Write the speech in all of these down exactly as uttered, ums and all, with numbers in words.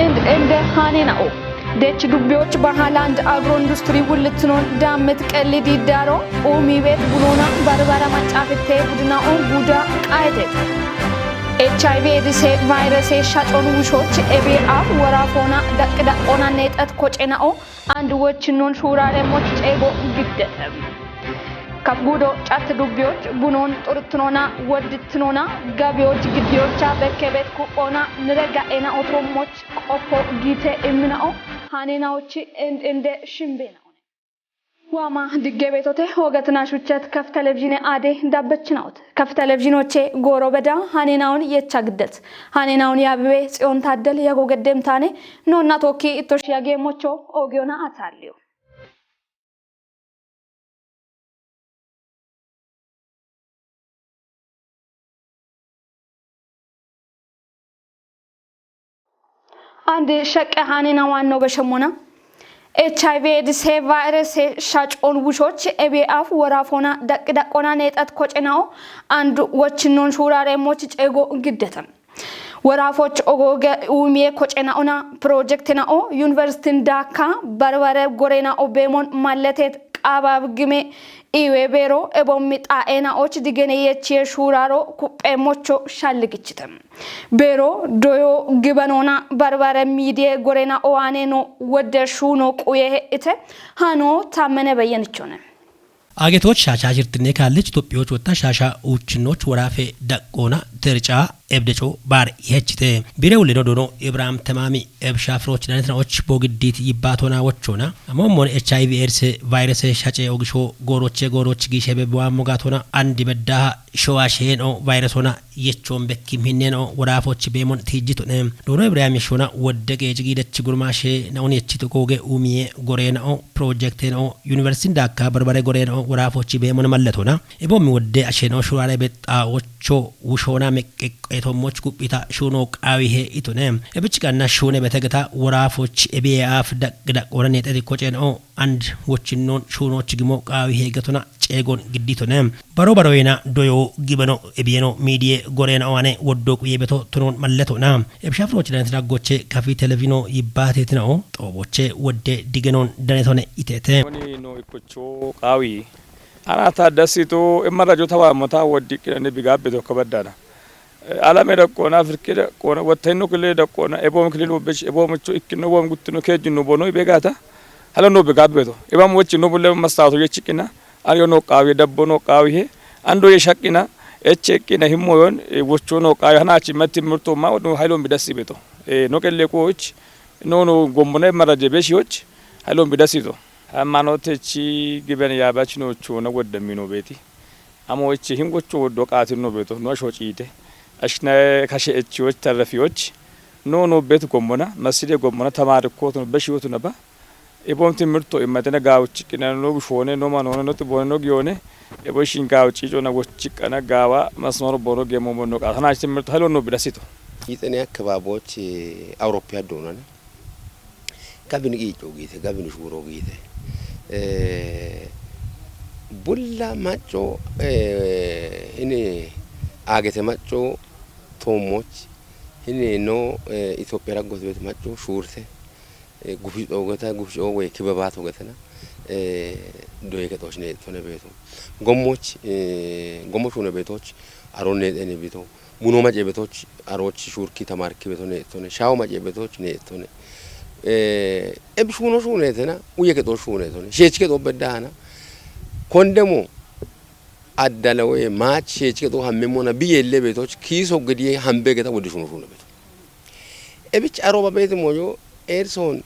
እንደ ሃኔናኦ ደች ዱቤዎች በሃላንድ አግሮ ኢንዱስትሪ ውልትኖን ዳምት ቀልድ ይዳሮ ኡሚ ቤት ቡኖና በርበረ ማጫፍቴ ቡድናኦ ጉዳ ቃይቴት ኤች አይ ቪ ኤድሴ ቫይረሴ ሻጮን ውሾች ኤቤ አፍ ወራፎና ደቅደቆና ኔጠት ኮጨናኦ አንድ ወችኖን ሹራሬሞች ጬጎ ግደተም ከፍ ጉዶ ጫት ዱቢዎች ቡኖን ጡርትኖና ወድትኖና ገቢዎች ግቢዎቻ በከቤት ኩቆና ንረጋኤና ኦቶሞች ቆፖ ጊተ እምናኦ ሃኔናዎች እንደ ሽምቤናኦ ዋማ ድጌ ቤቶቴ ሆገትና ሹቸት ከፍ ቴሌቪዥን አዴ ዳበችናኦት ከፍ ቴሌቪዥኖቼ ጎሮ በዳ ሃኔናውን የቻ ግደት ሃኔናውን የአብቤ ጽዮን ታደል የጎገደም ታኔ ኖና ቶኪ እቶሽ ያጌሞቾ ኦጊዮና አታሊዮ አንድ ሸቀ ሃኔና ዋናው በሸሞና ኤች አይ ቪ ኤድስ ቫይረስ ሻጮን ውሾች ኤቤ አፍ ወራፎና ደቅደቆና ኔጠት ኮጨናኦ አንድ ወችኖን ሹራሬሞች ጬጎ ግደተም ወራፎች ኦጎገ ኡሚዬ ኮጨናኦና ፕሮጀክትናኦ ዩኒቨርሲቲን ዳካ በርበረ ጎሬናኦ ቤሞን ማለቴት ቃባብ ግሜ ኢዌ ቤሮ እቦሚ ጣኤናኦች ድገኔ የቼ ሹራሮ ኩጴሞቾ ሻልግችትም ቤሮ ዶዮ ግበኖና በርበረ ሚዲየ ጎሬና ኦዋኔ ኖ ወደ ሹኖ ቁየ እተ ሃኖ ታመነ በየንቾነ። አገቶች ሻሻ ሽርትኔ ካልች ኢትዮጵዮች ወጣ ሻሻ ኡችኖች ወራፌ ደቆና ትርጫ ኤብደጮ ባር ይሄችተ ቢሬው ሌኖ ዶኖ ኢብራም ተማሚ ኤብሻፍሮች ዳነትናዎች ቦግዲት ይባቶና ወቾና አሞሞን ኤች አይ ቪ ኤድስ ቫይረስ ሻጨ ኦግሾ ጎሮቼ ጎሮች ጊሼ በብዋ ሞጋቶና አንድ በዳሃ ሸዋሼ ነው ቫይረስ ሆና የቾን በኪም ሂኔ ነው ወራፎች ቤሞን ትይጅቱነ ዶኖ ኢብራም የሾና ወደቅ የጅጊደች ጉርማሼ ነውን የችት ቆገ ኡሚዬ ጎሬ ነው ፕሮጀክቴ ነው ዩኒቨርሲቲ እንዳካ በርበሬ ጎሬ ነው ወራፎች ቤሞን መለቶና ኢቦሚ ወደ አሼ ነው ሹራሬ በጣዎቾ ውሾና መቀቀቶሞች ጉቢታ ሹኖ ቃዊሄ ኢቱነ እብች ቀና ሹነ በተገታ ወራፎች እቤ አፍ ደቅ ደቅ ወረን የጠት ኮጨ ነው አንድ ወችኖን ሹኖች ግሞ ቃዊሄ ገቶና ጬጎን ግዲቱነ በሮ በሮዬና ዶዮ ጊበኖ እብየኖ ሚዲዬ ጎሬና ዋኔ ወዶ ቁዬ በቶ ቱኖን መለቶና እብሻፍሮች ዳነት ዳጎቼ ከፊ ቴሌቪኖ ይባቴት ነው ጦቦቼ ወደ ዲገኖን ደኔቶነ ኢቴቴ ኖ ኢኮቾ ቃዊ አናታ ደሲቶ እመራጆ ተዋሞታ ወዲቅነን ቢጋቤ ቶኮ በዳና አለሜ ደቆና ፍርቂ ደቆና ወተይኖ ክልል ደቆና ኤቦም ክልል ወበች ኤቦምቹ እክኖ ቦም ጉትኖ ኬጅኖ ቦኖ ቤጋታ ሀለኖ ቢጋቤቶ ኤባም ወች ኖ ቡለ መስታቶ የችቅና አዮ ኖ ቃዊ ደቦ ኖ ቃዊ ሄ አንዶ የሸቅና ኤች እቅና ሂሞ ዮን ወቾ ኖ ቃዊ ሀናች መት ምርቶ ማ ወዶ ሀይሎን ቢደስ ቤቶ ኖ ቀሌቆች ኖ ኖ ጎምቦና መራጀ ቤሽዎች ሀይሎን ቢደስ ይቶ ሃይማኖቴች ግበን ያባች ኖቹ ነው ወደሚኖ ቤቲ አሞች ሂንጎቹ ወዶ ቃቲ ነው ቤቶ ነው ሾጪቴ አሽነ ከሸ እቺዎች ተረፊዎች ኖ ኖ ቤት ጎሞና መስደ ጎሞና ተማሪ ኮት ነው በሽዮቱ ነባ ኢቦም ትምህርቶ ኢመተነ ጋውች ቅነ ነው ብሾነ ነው ማኖነ ነው ጥቦነ ነው ጊዮነ ኢቦሽን ጋውጭ ጮና ወች ቀነ ጋዋ መስመሩ ቦኖ ገሞ ቦኖ ቃ ተናች ትምህርት ሀሎ ነው ብደሲቶ ይጥኔ አካባቢዎች አውሮፓ ዶናነ Gabin qiicco giite, gabin shuuro giite. Eh, bulla macco, eh, ini aagete macco toommoch, ini no, eh, Itophiya raggote beete macco shuurte, eh, gufixo geta, gufixo woy kibebaato getena, eh, doye kexoch ne tone beeto. Gommoch, eh, gommo shuune beetoch, aro ne xene bito. Buno mace betoch, aroch shurki tamarki beto ne tone. Shawo mace betoch ne tone. Eh, eb shuno shune tena, uye keto shune tone. Shech keto bedana. Kondemo addala we mach shech keto hamme mona biyelle betoch kiso gediye hambe geta wodi shuno shune beto. Ebich aroba beti moyo Erson,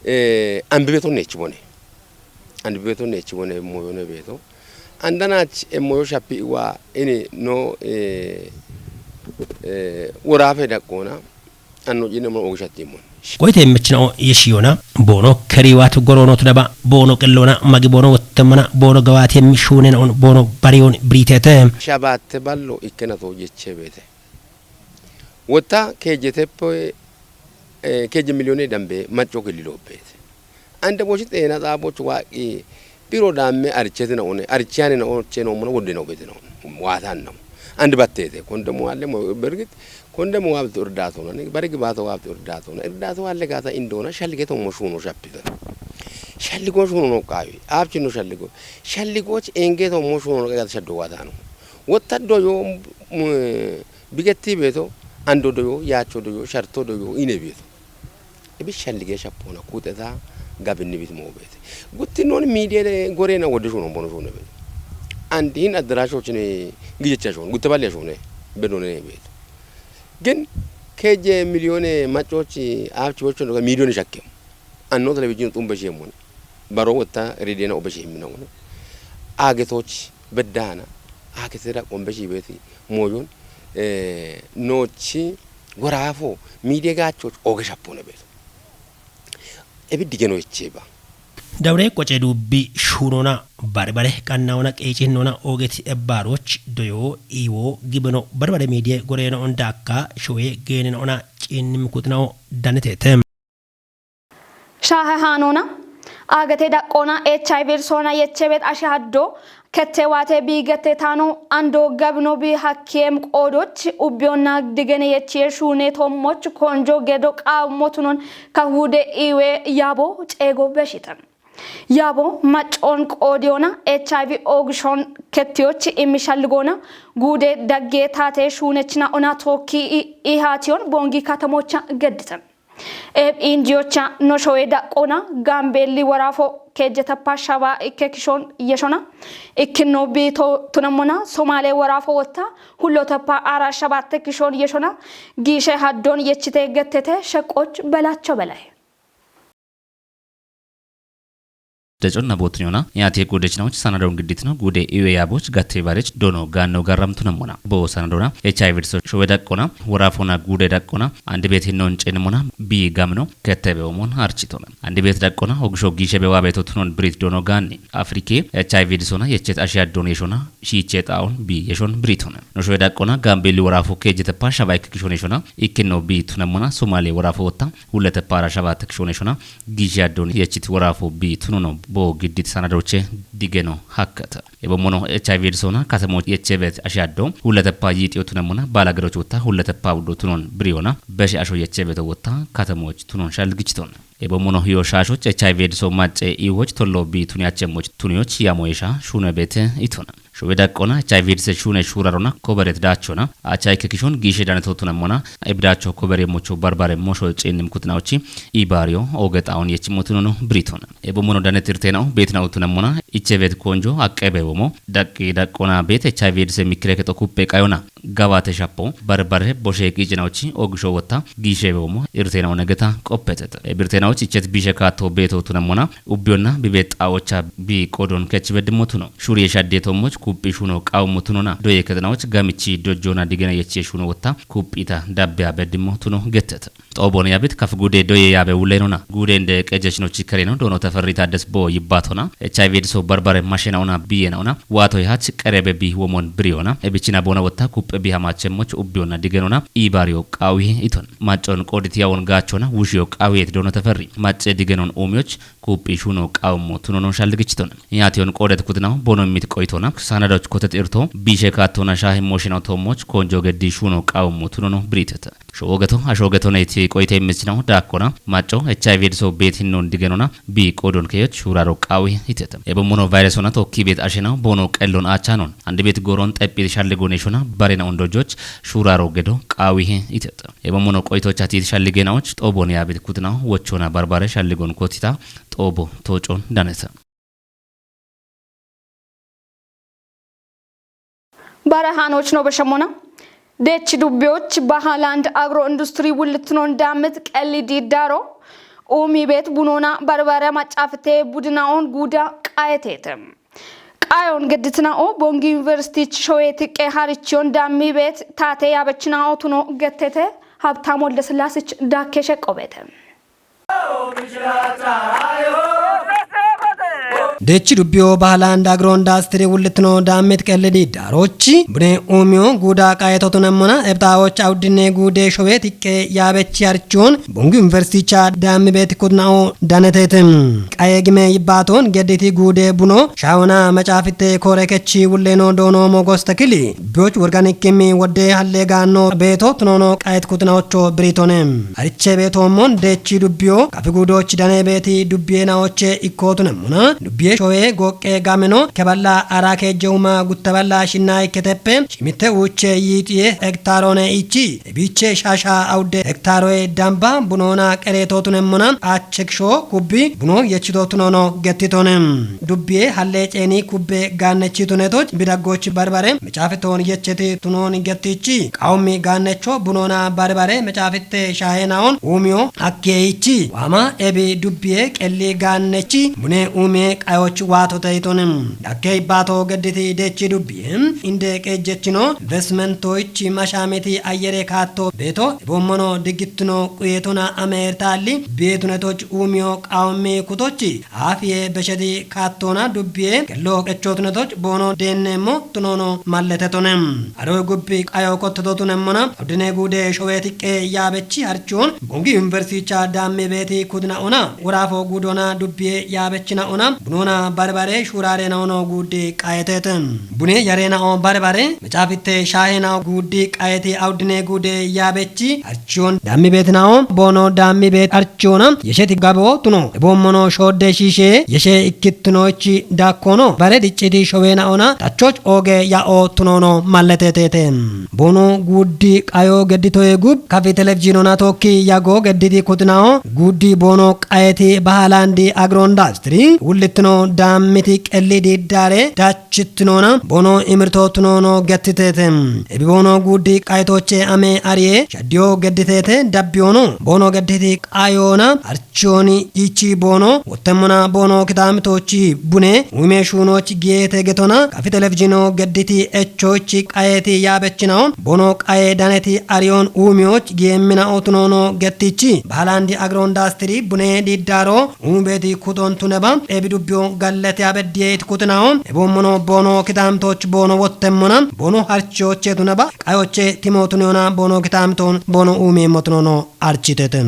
eh, ambi beto nech bone. Andi beeto neechi wone moyo ne beeto. Andanach emoyo shapi wa ini no, eh, eh, worafe daqqona anno jine mo ogishatti mon. Qoyte mechinao yeshiyona bono keriwat gorono tudaba bono qellona magi bono wottemana bono gawati emmi shunena on bono bariyon britete. Shabatte ballo ikkena to jeche beete. Wotta keejeteppe, eh, keeje miliyoone dambe macco kililoobbete. Ande boshi xeena xaabochu waaqqi biro daamme arichete na one, arichane na oche no mona wodde no bete no. Waatan no. Andi batteete, kondemu alle mo, bergit, kondemu waabtu irdaatuna, ne, barigi baato waabtu irdaatuna, irdaatu alle gaata indoona, shallige tommo shuuno shappita. Shalligo shuuno no qaawi, aabchino shalligo. Shalligoch eenge tommo shuuno no qaawi shaddo waataano. Wotta doyo, mm, bigetti beeto, ando doyo, yaacho doyo, sharto doyo, ine beeto. Ebi shallige shappoona kuxeta gabinni bit moo beete. Gutti non miidiya de goreena wodde shuuno bono shuune beete. Andi hin addarashochine gijecha shuune, gutte balle shuune, bedone beete. Gin keje miliyone maccochi aabchi wocho no ga miliyone shakkem. Anno televizyon xumbe shemmone. Baro wotta rediyena obbe shemmina wone. Aagetoch beddana. Aagetera qombe shibeti. Moyon, eh, nochi goraafo miidiya gaachoch ooge shappoona beete. Ebi digeno echeba. Dawure qoce dubbi shuunona, barbare qannaona, qeecinnona, oogeti ebbaaroch doyo iwo gibeno barbare miidiye goreeno ondaakka shoye geenenoona ciinni mikuxinao danetete. Shaahe haanoona, aagete daqqoona, H I V soona yechebet ashahaddo kettewaate biigette taano ando gabino bi hakkiyeem qoodoch ubbiyoonna digene yechiye shuune tommoch konjo gedo qaammotunon kahude iwe yaabo ceego beshite. Yaabo maccoon qoodiyoona H I V oogishon kettiyoch immi shalligoona guude dagge taate shuunechina ona tookki i-, ihaatiyon bongi katamocha geddite. Eeb injiyocha no shoye daqqoona Gaambeelli woraafo keejjetappa shaba ikke kishoon yeshoona. Ikkinno biito tunemmona Somaale woraafo wotta hullotappa ara shabatte kishoon yeshoona. Giishe haddon yechite gettete sheqqoch Belacho Belay. Deconna bootniyoona, yaate guudechinawoch sanadon gidditino guude iwe yaaboch gatte barech dono gaanno garramtunemmona. Bo sanadona H I V so showe daqqona, woraafona guude daqqona, andi beet hinnon ceenmona, bi gamno, kettebe omon architona. Andi beet daqqona, ogisho giishe be waabeto tunon birit dono gaanni. Afrike, H I V soona, yechet ashiya don yeshona, shiiche xaawon bi yeshon biritona. No showe daqqona, Gaambeelli woraafo keejjetappa shaba ikke kishon yeshona, ikkinno bi tunemmona, Somaale woraafo wotta, hullete paara shabaate kishoone shona, giishe addon yechit woraafo bi tunono bo giddit sanadoche digeno hakkata. Ebo mono H I V soona katamo yechebet ashe addo, hullete pa yiixiyo tunemmona, baala geroch wotta, hullete pa uddo tunon biriyoona, beshe asho yechebeto wotta, katamoch tunon shalgichiton. Ebo mono hiyo shaashoch H I V so macce iwoch tollo bi tuniyachemoch tuniyoch yamo yesha shune bete itona. Showe daqqona, H I V se shune shurarona, kobereet daachona, acha ikke kishon giishe daneto tunemmona, ebidacho kobere mocho barbare mosho ceennim kutnaochi, ibaariyo, oge xaawon yechimo tunono biritona. Ebo mono danet irteenao, beetnao tunemmona, ichebet konjo, aqqebe womo, daqqi daqqona beet H I V se mikkire keto kuppe qayona, gabate shappo, barbare, boshe qiicinaochi, ogisho wotta, giishe be womo, irteenao negeta qoppetet. Ebirteenaoch ichet biishe kaatto beeto tunemmona, ubbiyonna bibe xaawocha bi qodon kech beddimo tuno. Shuriye shadde tommoch kuphi shuno qawmo tunona. Doye ketnaoch gamichi dojjona digena yechiye shuno wotta kuphita dabbeya beddimo tuno getteta. Xoobon yaabit kaf gude doye yaabe wulenona. Gude inde qejechnochi kereno doono Teferri Taaddes bo yibbatona. H I V so barbare mashenaona biyenaona. Waatoy hach qerebe bi womon biriyona. Ebichina boona wotta kuphe bi hamachemmoch ubbiyonna digenona. Ibaariyo qawi iton. Maccon qodit yawon gaachona wushiyo qawiyet doono Teferri. Macce digenon uumiyoch kuphi shuno qawmo tunono shalgichiton. Yaatiyon qodet kutnaw bono mit qoytona, sanadoch kotet irto, biishe kaattona shaahe moshinaw tommoch konjo geddi shuno qawmo tunono biriteta. Showogeto, ashogeto neyti qoyte michinaw daakkona, macco, H I V so beet hinnon digenona, bi qodon keyoch shuraro qawi hiteta. Ebo mono virusona tokki beet ashinaw bono qellon aachanon. Andi beet goron xeppit shalligon eshona, barena ondojoch, shuraro gedo qawi hiteta. Ebo mono qoytocha tit shalligenawoch, xoobon yaabit kutnaw, wochona barbare shalligon kotita, xoobo toocon danesa. Bare hanoch no beshemona. Dech dubbiyoch Bahaland agro industri wulitnon dammit qelli diddaro. Umi beet bunona barbare macafte budinaon guda qayetete. Qayon gedditnao Bongi University shoyet qe harichon dammi beet tate yabechnao tuno gettete. Habtam Woldeslasich dakkeshe qobete. Dechi dubbiyo bahalan dagron dastiri wullitno dammit qellidi darochi bune umiyo guda qayetotunemmona ebtawoch awdinne gude showet iqqe yaabechi harchun Bungi Universiticha dammi beeti kudna'o danetetem. Qaye gime yibbaton gedditi gude buno shawona macaafitte kore kechi wulleno doono mogos tekili dubbiyoch worganikkimmi wodde halle gaanno beeto tunono qayet kudna'ocho biritone. Hariche beetoommon dechi dubbiyo kafi gudoch dane beeti dubbiye naoche ikkotunemmona dubbiye showe goqqe gameno keballa ara keejjehuma guttaballa shinna ikketeppe shimitte uuche yiixiye hektaarone ichi ebiche shasha awudde hektaroye damba bunona qereetotunemmona achekisho kubbi buno yechitotunono gettitone. Dubbiye halle ceeni kubbe gaannechitunetoch bidaggoch barbare micaafiton yecheti tunon gettichi qawummi gaannecho bunona barbare micaafitte shaahenaon uumiyo hakkeyichi waama ebi dubbiye qelli gaannechi bune uumiye qayoch waatote itone. Dakke ibbaato gedditi dechi dubbiye inde qeejjechino investmentoich mashaamiti ayyere kaatto beeto iboommono diggittino quyeetona ameertaalli beetunetoch uumiyo qawummi kutochi haafiye besheti kaattoona dubbiye kello qechootunetoch boono deenneemmo tunono malletetone. Aroy gubbi qayo kottototunemmona awdine gude showetiqqe yaabechi harchun Bungi Universiticha dammi beeti kudina'ona woraafo gudona dubbiye yaabechina'ona bunona barbare shuuraarena'ono guuddi qayetete. Bune yareena'o barbare micaafitte shaahena'o guuddi qayeti awdine gude yaabechi harchun dammi beetina'o boono dammi beet harchuna yesheti gabo tuno eboommono shoodde shiishe yeshe ikkittinochi dakkono bare dicciti showeena'ona tachoch ooge ya'o tunono malleteteete. Boono guuddi qayo gedditoye gub kafi televizhiinona tookki yago gedditi kudina'o guuddi boono qayeti bahalandi agro indastiri wullittino daammiti qelli diiddaare dachittinona boono imirto tunono gettiteete. Ebi boono guuddi qayetoche ame ariye shaddiyo gedditeete dabbiyoono boono gedditi qayoona archiyooni ichi boono wottemmona boono kitaamitochi bune uime shuunochi giyeete getona kafi televizhiino gedditi echochi qayeti yaabechinaon boono qaye daneti ariyoon uumiyoch giyeemmina'o tunoono gettichi bahalandi agro indastiri bune diiddaaro umu beeti kuton tuneba ebi dubbiyo gallete abeddiye itkutinaho eboommono boono kitaamitoch boono wottemmona boono harchiyoche tuneba qayoche timo tuniyona boono kitaamitoon boono uumeemmo tunoono architete.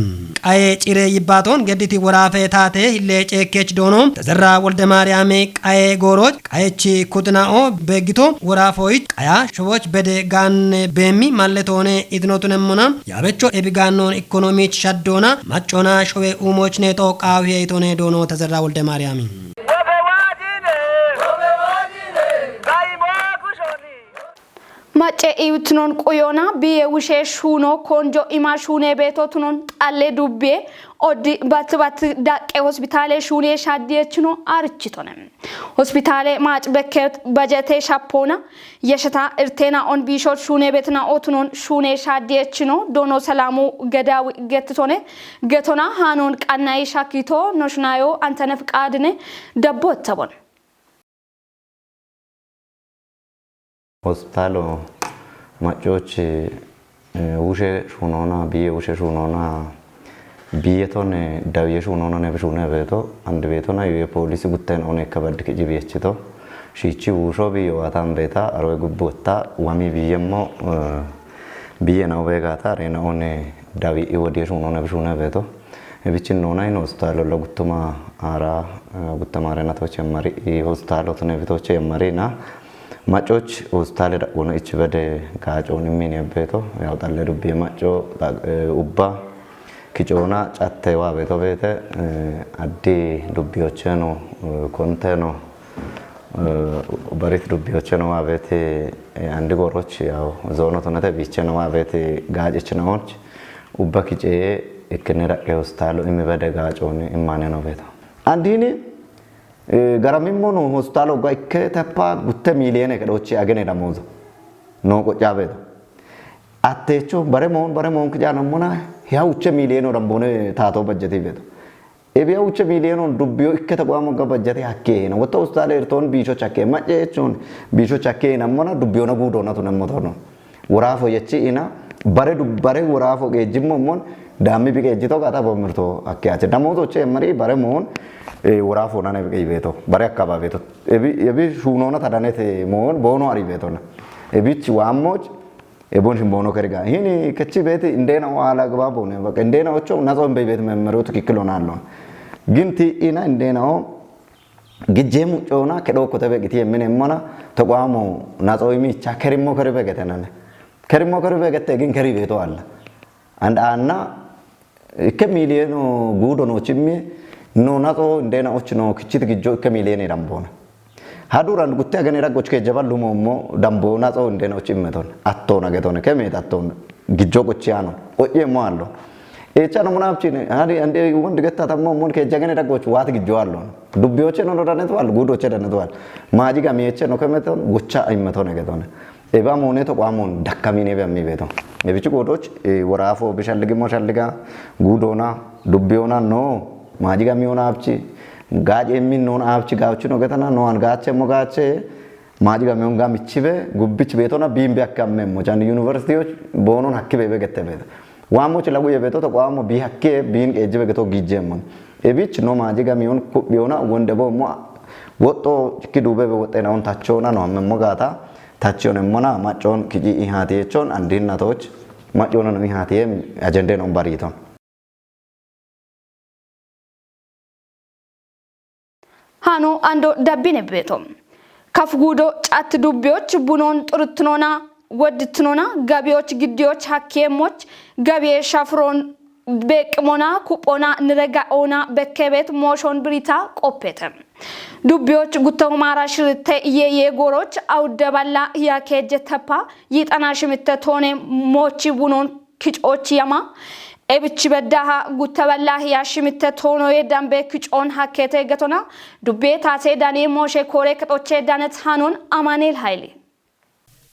Qaye cire yibbaton gedditi woraafe taate hille ceekkeech doono tezerra wolde maariyaami qaye gooroch qayechi kutina'o beeggito woraafoyich qaya showoch bede gaanne beemmi malle toone itinotunemmona yaabecho ebi gaannoon ikkonomich shaddoona maccoona showe uumoch neexo qaawihe itone doono tezerra wolde maariyaami. Macce iwtunon quyona biye wushe shuuno konjo ima shuune beeto tunon xalle dubbiye oddi bat bat daqqe hospitaale shuune shaddiyechino arichitone. Hospitaale maac bekke bajete shappoona yesheta irteena on biisho shuune beetina otunon shuune shaddiyechino doono salaamu gedaawi gettitone getona haanon qannayi shakkito noshunayo antene fiqaadine dabbo ettabon. Hospitaalo maccochi eh, wushe shuunoona, biye wushe shuunoona, biye tone dawiye shuunoona ne bishuune beeto, andi beetona yuye poolisi gutten one kabad kici biyechito. Shiichi wuusho biye waatan beeta, aroy gubbotta, wami biyemmo eh, biye nao beegata, arena one dawi iwodiye shuunoona bishuune beeto. Ebichin noona in hospitaalo la guttuma ara eh, guttama arena toche mari i hospitaalo tone bitoche marina. Maccoch hospitaale da'uno ichi bede gaacoon immiin ebbeeto. Yaw xalle dubbiye macco ubba kicoona catte waa beeto beete addi dubbiyocheno konteno barit dubbiyocheno waa beete andi goroch yaw zoono tonete biicheno waa beete gaacechinaoch ubba kicee ikkine daqqe hospitaalo immi bede gaacoon immaaneno beeto. Andini Garamimmono hospitaal ogga ikke teppa gutte miiliyoone kedhoochi agene damooza noo qoccaa beeto. Atteecho bare moon bare moon kijaanammona hiya uche miiliyoone damboone taatoo bajjeti beeto. Ebiya uche miiliyoone dubbiyo ikke tequwa mogga bajjeti hakkee hina. Wotta hospitaal irtoon biisho chakkee macceechoon biisho chakkee hinammona dubbiyoona guudoona tunemmotono. Woraa foyyechi ina Bare du-, bare woraafo qeejjimmo mon, daammi bi qeejjito qaata bo mirto akkiyache. Damoozo che mari bare mon, eh, woraafo nane bi qeejbeto. Bare akkababeto. Ebi, ebi shuunona tadanete mon, boono ari betona. Ebichi waammoch, ebon shin boono keriga. Hini kechi beti indena o ala gba bone. Bak indena ocho nazo mbe beti memmeru to kikilo nalon. Ginti ina indena o gijjemu coona kedho kote be giti yemmene mana to qamo nazo imi cha kerimo keribe getenane. Kerimo keribe gete gin keribe to alla. And anna ikke miliyono guudo no chimmi no nazo indena och no kichit gijjo ikke miliyoni rambona. Haduran gutte agane raggoch ke jabal lumo mo dambo nazo indena och immeton. Attona getone, keme atton gijjo gochiano. Oye mo allo. E chano munapchine, hari ande wonde getta tammo mon ke jagane raggoch wat gijjo allo. Dubbiyoche no danet wal, guudoche danet wal. Maji gamiyeche no kemeton, gocha immeton getone. Eba mone to qamon dakkamine be ammi beto. Ebichi godoch, e, woraafo bi shalligimo shalliga, guudona, dubbiyona no, maji gamiyona abchi, gaje min non abchi gauchi no getana, no an gache mo gache, maji gamiyon gamichi be, gubbich betona bimbe akkamme mo, chan university och, bonon hakki be be gette beto. Wamo chi lagu ye beto to qamo bi hakke bin qeejjibe geto gijjemon. Ebich no maji gamiyon kubbiyona wonde bo mo wotto ki dube be wottena on tachona no amme mo gata tachiyon emmona maccon kiji ihati echon andinna toch maccona no ihati em ajende non bariton. Hanu ando dabbine beto. Kaf guudo cat dubbiyoch bunon xurutnona, wodditnona, gabiyoch giddiyoch hakkeemoch, gabiye shafron beqmona, kuphona, nirega'ona, bekkebet, mooshon birita, qoppete. Dubbiyoch guttahumara shiritte, yeye goroch, awudde balla, yakeje teppa, yixana shimitte toone, moochi bunon, kicoch yama, ebichi beddaha, gutte balla, ya shimitte toonoye dambe kicoon hakkete getona, dubbe taate dani mooshe koore kexoche danet hanon Amaneel Hayle.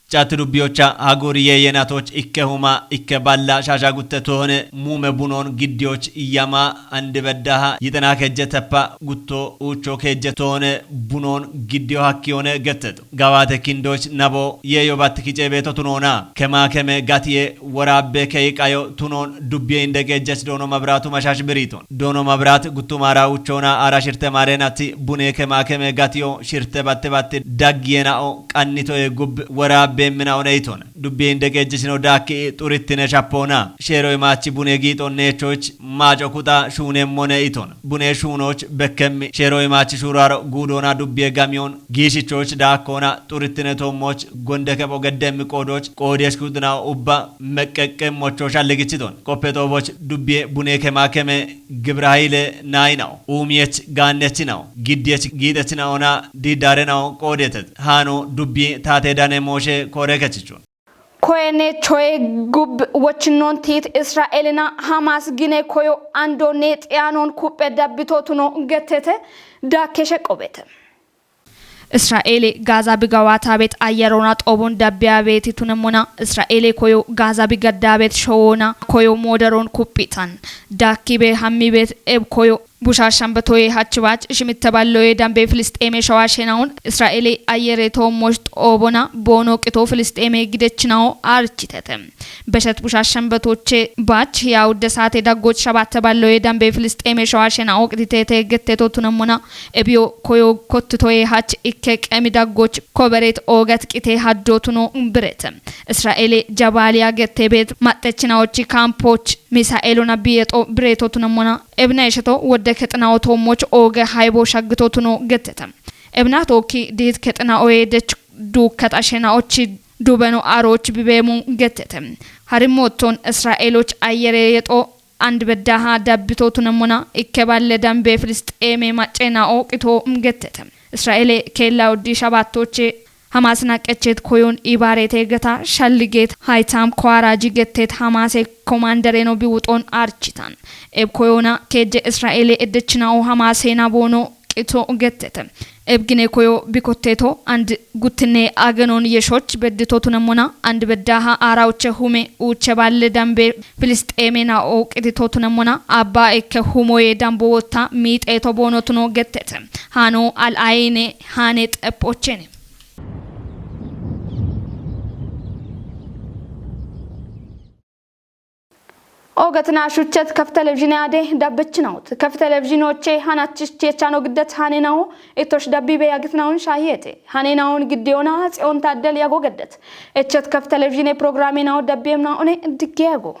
Chat dubbiyocha haguri yeyenatoch ikke huma, ikke balla, shasha gutte toone, muume bunon giddiyoch yama, andi beddaha, yixana kejje teppa, gutto, uucho kejje toone, bunon giddiyo hakkiyone getteto. Gawate kindoch nabo yeyo bat kice beto tunona. Kema keme gatiye woraabbe kei qayo tunon dubbiye inde gejjech doono mabratu mashash biriton. Doono mabrat guttumara uchona ara shirte marenati bune kema keme gatiyo shirte batte batte daggiyenao qannitoye gub woraabbe minaone iton. Dubbiye inde gejjechino daakki xurittine shapona. Sheero imaachi bune giixon neechoch maaco kuxa shuunemmone iton. Bune shuunoch bekkemmi sheero imaachi shuuraro guudona dubbiye gamiyon giishichoch daakkona xurittine toommoch gonde kepho geddemmi qoodoch qoodiyesh kudina ubba meqqeqqemmocho shalligichiton. Qoppe xooboch dubbiye bune kema keme gibra hayile naayinawo. Uumiyech gaannechinawo. Giddiyech giixechinaona diidaarenawo qoodetet. Haano dubbiye taate dane mooshe koore kechichon. Koyene choye gub wochinon tit Israelina Hamas gine koyo andone xiyaanon kuphphe dabbitotuno gettete daakkeshe qobete. Isra'eele Gaaza bi gawata beet ayyarona xoobon dabbiya beeti tunemona. Isra'eele koyo Gaaza bi gadda beet showona koyo moodaron kuphphitan. Daakki be hammi beet eb koyo busha shambetoye hachibach shimitte balloye dambe Filisxeeme shawa shenawon Isra'eele ayyere toommosh xoobona boono qito Filisxeeme gidechinawo architete. Beshet busha shambetoche bach ya udde saate daggoch shabatte balloye dambe Filisxeeme shawa shenawon qititete getteto tunemona. Ebiyo koyo kottitoye hach ikke qemi daggoch koberet oogat qite haddo tuno birete. Isra'eele Jabaaliya gette beet maxxechinawochi kampoch misa'eelona biyexo bireto tunemona. Ebina esheto wodde kexinawo toommoch ooge haybo shaggito tuno gettete. Ebina tookki diit kexinawoye dech duukkata shenawochi dubeno aroch bibeemu gettete. Harimmoton Isra'eeloch ayyere yexo and beddaha dabbito tunemona ikke balle dambe Filisxeeme maccena'o qito gettete. Isra'eele keella uddi shabattoche Hamas naqqechet koyon ibaarete geta shalliget haytam kowaaraji gettet Hamase komandereno biwuxon architan. Eb koyona kejje Isra'eele eddechina'o Hamasena boono qito gettete. Eb gine koyo bikotteto and guttinne agenon yeshoch beddito tunemona and beddaha aarauche hume uuche balle dambe Filisxeeme na'o qitito tunemona abba ikke humoye dambo wotta miixeeto boono tuno gettete. Haano al'ayine haane xephochene. Ogatna shuchet kaf televizhine ade dabbechinawt. Kaf televizhinoche hanachich tiechano giddet hanenao etosh dabbibe yagitnaun shayete. Hanenaun giddeona tseon taddel yago geddet. Echet kaf televizhine programenao dabbemna one diggego.